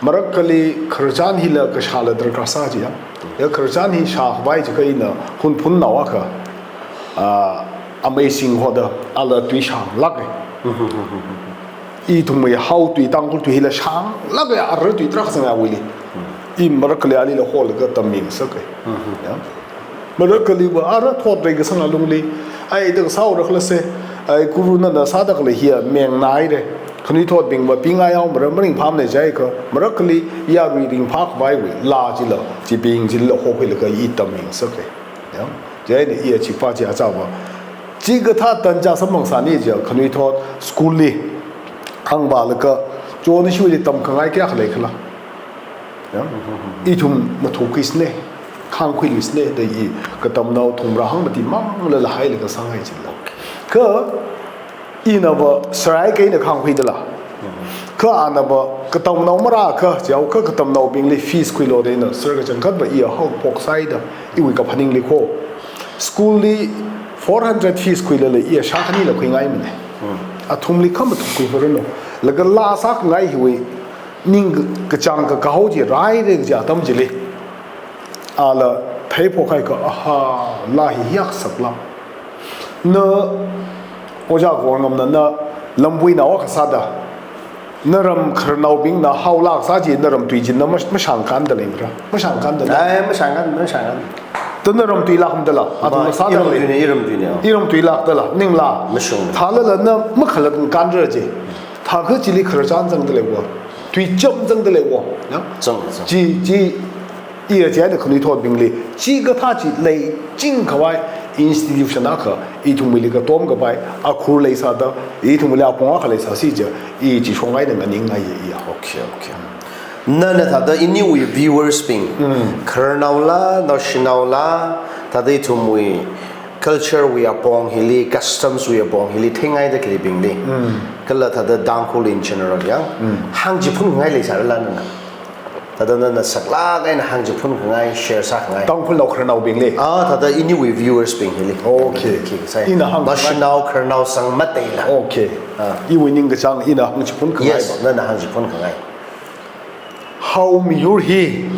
Marakhali khararchan hila kashāla darkar sā chi ya. Ya khararchan hi shākhavai chi kha ina Hunphun naoakha, ah, amei sing hoda, ala tui shānglāke. Ithumwui hao tui, Tangkhul tui hila shānglāke, ara tui tarākha sangawuili. I marakhali alila holaga tammingasake. Ya. Marakhaliva ara thot rei kasang alungli, ai da kasāhaora khala se, ai guru nana sāda khalei hiya mengnaire. Khanuithotbingva pingaihaomara, maringphāmana jiakha, marakhali yarui ringphākhavaiwui laa chila, chibing chila hokhuilaga i tammingasake. Ya. Chieina iya chipa chi achāva. Chikathā tancha samphang sāni jia, khanuithot school li hāngvālaga, chona shuili tamkhangai kayākha leikhala. Ya. Ithum mathukhuisne, khangkhuiluisne, da i katamnao thumrā hangmati manglala hailaga sāngai chila. Kha inava sarai kaina khangkhuidala. Kha anava katamnao marākha, jiao kha katamnaobingli fees khuilu da ina, sir kachangkhatva iya haophok sāida, iwui kaphaningli kho. School li four hundred fees khuilala iya shākhanila khuingaimana. Athumli khamathum khuifaranu. Laga laa sākhangai hiwui ning kachāng kakahao chi raire kaji atam chili, ala theiphok haikha, aha, laa hi hiyak sakla. Na Ojā Gorngamna na lambuinao akha sāda, naram khararnaobingna haolaa kasā chi naram tui china mash-, mashāngkānda leimara. Mashāngkānda lei. Ai, mashāngkān, mashāngkān. Tui naram tui lākmandala, athum sāda iram lei. Tuina, iram tuina. Iram tui lākdala, ningla. Mashung. Thālala na makhalat khanra chi. Thākha chili khararchan zangda leiwo. Tuicham zangda leiwo. Ya? Zang, zang. Chi, chi, iya chieina khanuithotbingli chikathā chi leiching khavai institution akha, ithumwuili katom kapai, akhur leisāda, ithumwuili apong akha leisāsi chi, i chi shong eina nganingngaiya iya. Okay, okay. Nana thāda iniwui viewers bing, khararnaola, naoshinaola, thāda ithumwui culture wui apong hili, customs wui apong hili, theingaida khaleibingli. Kala thāda Tangkhul in general ya. Hāngchiphun khangai leisālala nana. Thāda nana saklāk eina hāngchiphun khangai, share sākhangai. Tangkhulnao khararnaobingli. Ah, thāda iniwui viewers bing hili. Okay. Ki, ki, sai. Ina hāng. Naoshinao khararnao sangmateila. Okay. Ah. Iwui ningkachāng ina hāngchiphun khangai. Yes, nana hāngchiphun khangai. Hao miyur hi.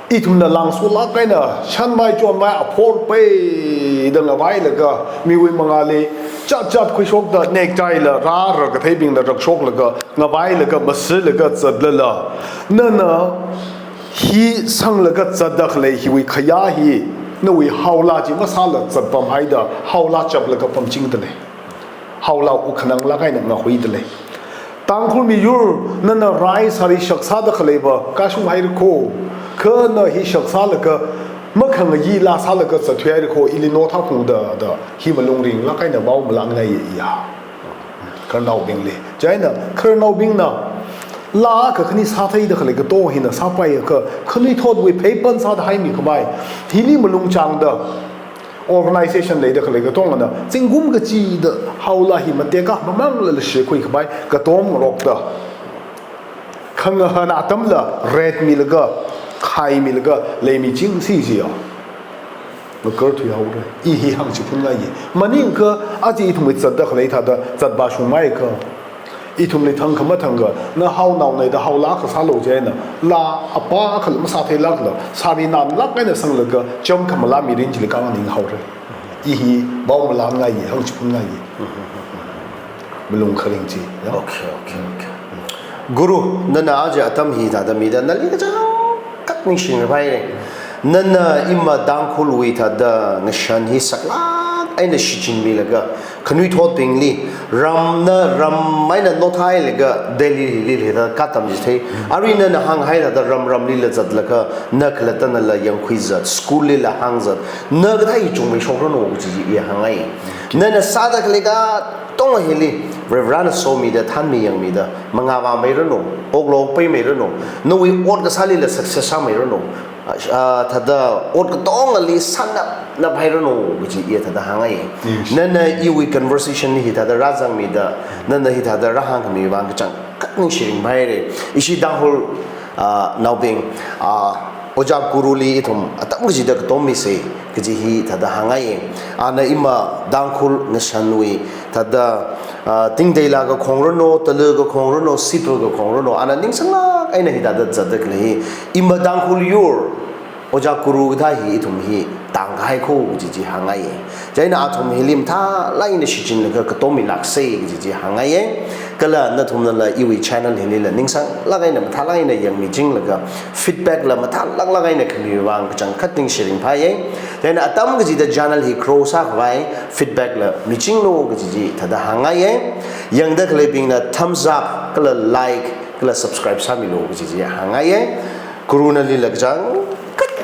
Ithumna langsolāk eina, shanmai chonmai aphor peida ngavailaga, miwui mangāli, chat chat khuishokda, nekthaila, rāra katheibingna rakshoklaga, ngavailaga, masilaga, zatlala. Nana hi sanglaga zatda khalei hiwui khayā hi, nawui haolaa chi masāla zatpam haida, haolaa chaplaga pamchingda lei. Haolaa wuk khananglāk eina ngahuida lei. Tangkhul miyur, nana rai sari shak sāda khaleiva, kashung haira kho. Kha na hi shak sālaga, makhangayei laa sālaga zatthui haira kho, ili notha khuda, da, hi malung ringlāk eina pao malānngaiya iya. Khararnaobingli. Chieina, khararnaobingna, laa kakhane sātheida khalei katonga hina sāpaiakha, khanuithotwui pheipan sāda haimi khavai. Hili malung chāngda, organization leida khalei katongana, zingkum kachida haolaa hi matekha mamanglala shekhui khavai, katom ngarokda. Khangahān atamla, ret milaga, khai milaga, leimichingsi jiya. Ngakarthui haora. I hi hāngchiphun ngaiya. Maningakha, aja ithumwui zatda khalei thāda, zatva shungmeiakha. Ithumli thang khamathang kha, na haonaonaida haolaa akha sālu chieina, laa apa akhala masātheilākla, sari nānlāk eina sanglaga, cham khamala mirin chili kanganing haora. I hi pao malānngaiya, hāngchiphun ngaiya. Malung kharing chi, ya? Okay, okay, okay. Guru, nana aja atam hi thāda mida, nali kachangkhat ningshi ngapai. Nana ima Tangkhulwui thāda ngashan hi saklāk eina shichinmilaga, khanuithotbingli, ramna, ram eina nothailaga, Delhi li, li, li, da, katam chithei. Arui nana hānghai thāda ram, ramlila zatlaga, na khalatta nala yangkhui zat, school lila hāng zat, na kathā hi chungmei shokranu kaji iya hāngngai. Nana sāda khalei katonga hili, Varivarana somida, thanmi yangmida, mangā vāmeiranu, oklo okpeimeiranu, nawui ot kasālila success sāmeiranu, ah, thāda ot katongali sānap, nap hairanu, kaji iya thāda hāngngai. Yes. Nana iwui conversation hi thāda rāzangmida, nana hi thāda rāhāngkhami vang kachangkhat ningshi ringpaira. Ishi Tangkhul, ah, naobing, ah, Ojā Guruli ithum atam kachida katom misa, kaji hi thāda hāngngai. Ana ima Tangkhul ngashanwui thāda, ah, Tingteila kakhongranu, Tala kakhongranu, Sipil kakhongranu, ana ningsanglāk eina hi thāda zatda khalei hi, ima Tangkhul yur, Ojā Guru kathā hi ithum hi tāngkahai kho kaji chi hāngngai. Chieina athum hili mathālāk eina shichinlaga katom milāksa kaji chi hāngngai. Kala nathumnala iwui channel hilila ningsanglāk eina mathālāk eina yangmichinglaga feedback la mathālāklāk eina khami vang kachangkhat ningshi ringpai. Chieina atam kachida channel hi grow sākhavai feedback la michinglu kaji chi thāda hāngngai. Yangda khaleibingna thumbs up, kala like, kala subscribe sāmilu kaji chi hāngngai. Guru nalila kachangkhat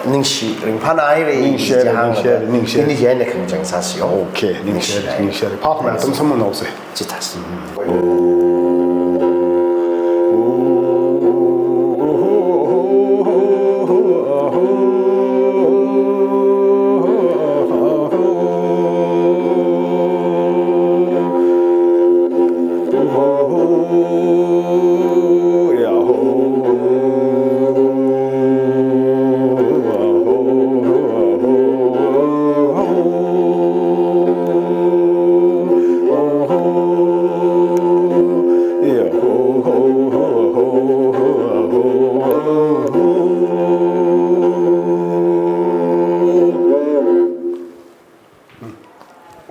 ningshi ringphānāhaira. Ningshi, kaji hāngda, ningshi, ningshi. Ini hi eina khangachang sāsi. Okay, ningshi, ningshi, ningshi. Phākhamei atam samphanghaosa. Chithāsi.